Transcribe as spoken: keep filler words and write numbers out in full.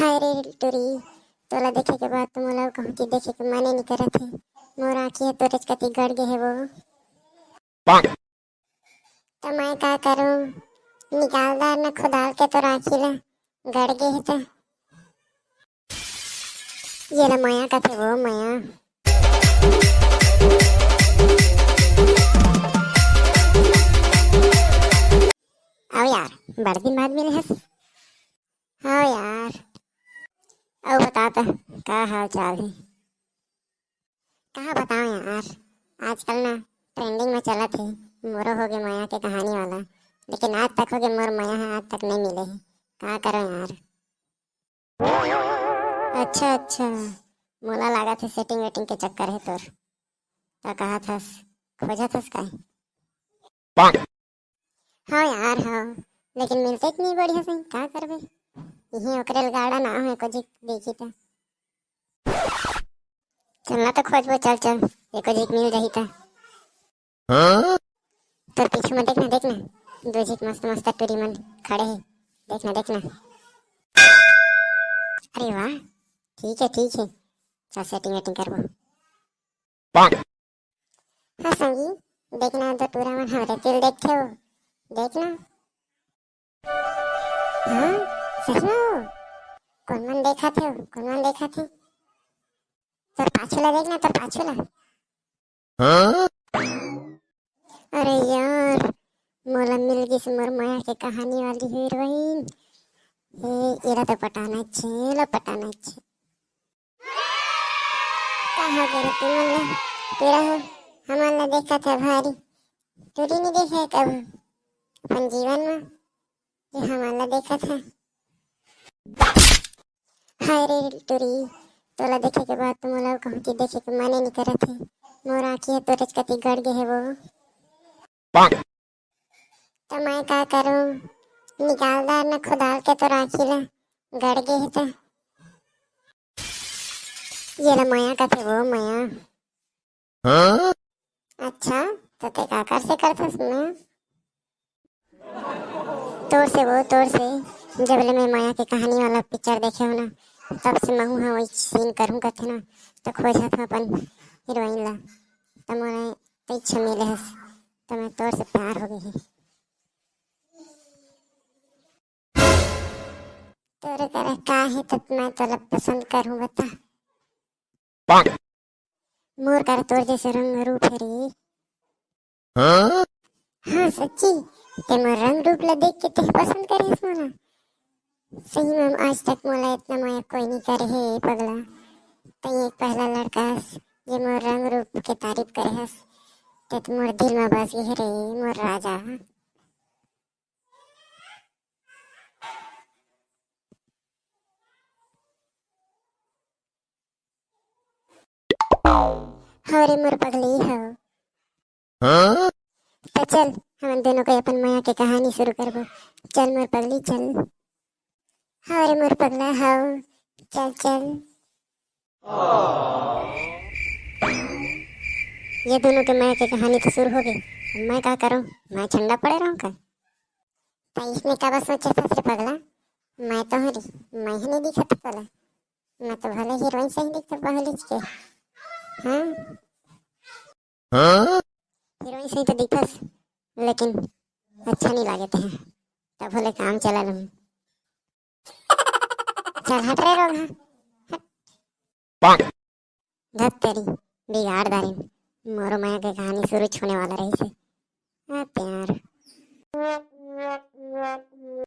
हाय रे टुरी, तोला देखे के बाद तो मोला कहूँ चीज देखे के मने नहीं करत हे। मोर आँखी ह तोरेच कति गड़ गे हे वो। त मैं का करूँ, निकाल डार न खुदाल के तोर आँखी ला, गड़ गे हे त। ये ला मया कथे वो, मया। आओ यार, बड़ दिन बाद मिले हस। हाँ यार, अउ बता त, का हाल चाल हे? का बताओ यार, आजकल ना ट्रेंडिंग में चलत हे, मोरो होगे मया के कहानी वाला, लेकिन आज तक होगे मोर मया ह आज तक नहीं मिले हे। का करो यार? अच्छा अच्छा, मोला लागत हे सेटिंग वेटिंग के चक्कर हे तोर। का कहत हस, खोजत हस काय? हाँ यार, हाँ, लेकिन मिलते कि नहीं बढ़िया से, का करबे? इहे ओकरे ल गाड़ा ना हो, एको झिक देखी त। चल ना तो खोजबो, चल चल, एको झिक मिल जाही त। हाँ? तोर पीछू में देख ना, देख ना, दो झिक मस्त मस्त टूरी मन खड़े हे, देख ना, देख ना। अरे वाह, ठीक है ठीक है, चल सेटिंग वेटिंग करबो। हाँ संगी, देखना दो टूरा मन हमरे तिल देखथे हो, देखना। हाँ, सही में हो? कोन मन देखत हे हो? कोन मन देखत हे? तोर पाछू ला देखना, तोर पाछू ला। हाँ? अरे यार, मोला मिल गिस मोर माया के कहानी वाली हीरोइन। ए, एला तो पटाना छे, एला पटाना छे। का हो गे रे तुमन ला? पीड़ा हो, हमन ला देखत हे भारी। टूरी नहीं देखे कभू अपन जीवन में, ये हमन ला देखत हे। हाय रे टूरी, तोला देखे के बाद तो मोला कहूँ कि देखे के मने नहीं करत हे। मोर आँखी ह तोरेच कति गड़ गे हे वो। त मैं का करूँ, निकाल डार न खुदाल के तोर आँखी ला, गड़ गे हे त। ये ला मया कथे वो, मया। हाँ? अच्छा, त ते का कर से करथस मैं? तोर से वो, तोर से। जब ले मैं मया के कहानी वाला पिक्चर देखे हो ना, तब से महू हा वही सीन करूँ कथे ना, त खोजत हो अपन हीरोइन ला। त मोला तैछ मिले हस, त मैं तोर से प्यार हो गई है। तोरे करा का हे त मैं तोला पसंद करूँ बता। मोर करा तोर जैसे रंग रूप हे रे। हाँ? हाँ सच्ची, ते मोर रंग रूप ला देख के ते पसंद करे हस मोला। सही में आज तक मोला इतना मया कोई नहीं करे हे पगला। तई एक पहला लड़का हस जे मोर रंग रूप के तारीफ करे हस। ते तो मोर दिल में बस गए रे मोर राजा। हव रे मोर पगली हव। हाँ? त चल, हमन दोनों के अपन मया के कहानी शुरू करबो। चल मोर पगली, चल। हव रे मोर पगला हव, चल चल। ये दोनों के मया के कहानी तो शुरू हो गई, अब मैं का करूँ? मैं ठंडा पड़े रहूँ का? त इसने का बस सोचे था रे पगला, मैं तो हरी, मैं ही नहीं दिखत पगला। मैं तो भले हीरोइन सही दिखत पहली के। हाँ? हाँ? हीरोइन सही तो दिखस, लेकिन अच्छा नहीं लागे ते। तब भले काम चला लूँ। चल हट रे रोगहा, हट। धत तेरी, बिगाड़ दारिन। मोरो मया के कहानी शुरू होने वाला रही से। हाँ, ते